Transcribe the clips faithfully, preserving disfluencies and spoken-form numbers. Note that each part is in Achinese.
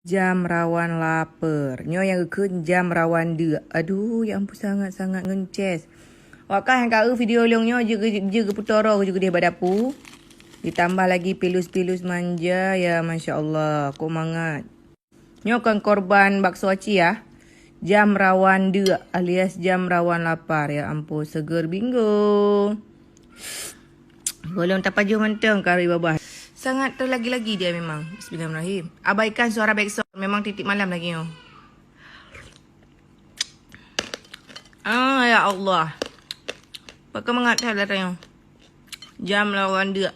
Jam rawan lapar. Nyoe nyang geukheun jam rawan deuk. Aduh, ya ampun, sangat-sangat ngon ces. Wak kah nyang ka eu video lôn nyoe, jeuet geu-, jeuet geupeutoe droe jeuet geudeh bak dapu. Ditambah lagi pilus-pilus manja, ya masya Allah, kok mangat. Nyoe kon korban bakso aci ya. Jam rawan deuk alias jam rawan lapar. Ya ampun, seger bingo. Golom tapajoh mantong kari babah. Sangat terlagi-lagi dia memang. Bismillahirrahmanirrahim. Abaikan suara backsound. Memang titik malam lagi nyoe. Ah, ya Allah. Pakai mangat that dah tanya. Jam lawan deuk.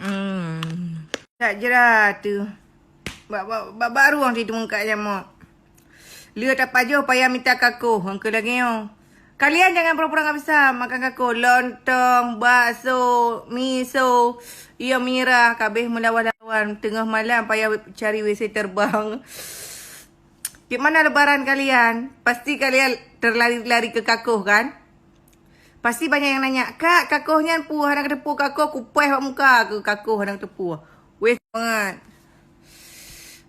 Hmm. Tak jera tu. Bak, bak, bak, bak ruang situ mengkak jamok. Lheueh tapajoh payah mita kakoh, engkau lagèe nyoe. Kalian jangan pura-pura nggak bisa makan kakoh. Lontong, bakso, miso, iya mirah, kabeh meulawan-lawan. Tengah malam payah cari W C terbang. Di mana lebaran kalian? Pasti kalian terlari-lari ke kakoh kan? Pasti banyak yang nanya, "Kak, kakoh nyan peue hana kateupeue kakoh, kupaih bak muka keu kakoh hana kateupeue." Weh bangat.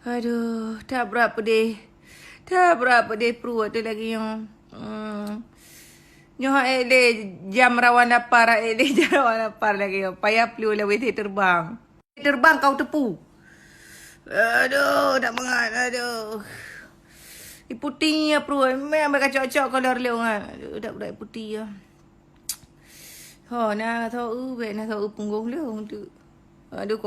Aduh, tak berat pedih. Tak berat pedih pruet tu lagi nyoe. Hmm. Nyoe hak ék lé jam rawan lapar, hak ék lé jam rawan lapar lagi nyoe. Payah peuleueh lé W C terbang. Terbang kau tepu. Aduh, tak mangat, aduh. Iputi ya pruet, memang bak kacok-cok kolor lé orang. Aduh, tak berat iputi ya. Ho, na tho u, bèk na tho u punggong lé orang tu. Aduh,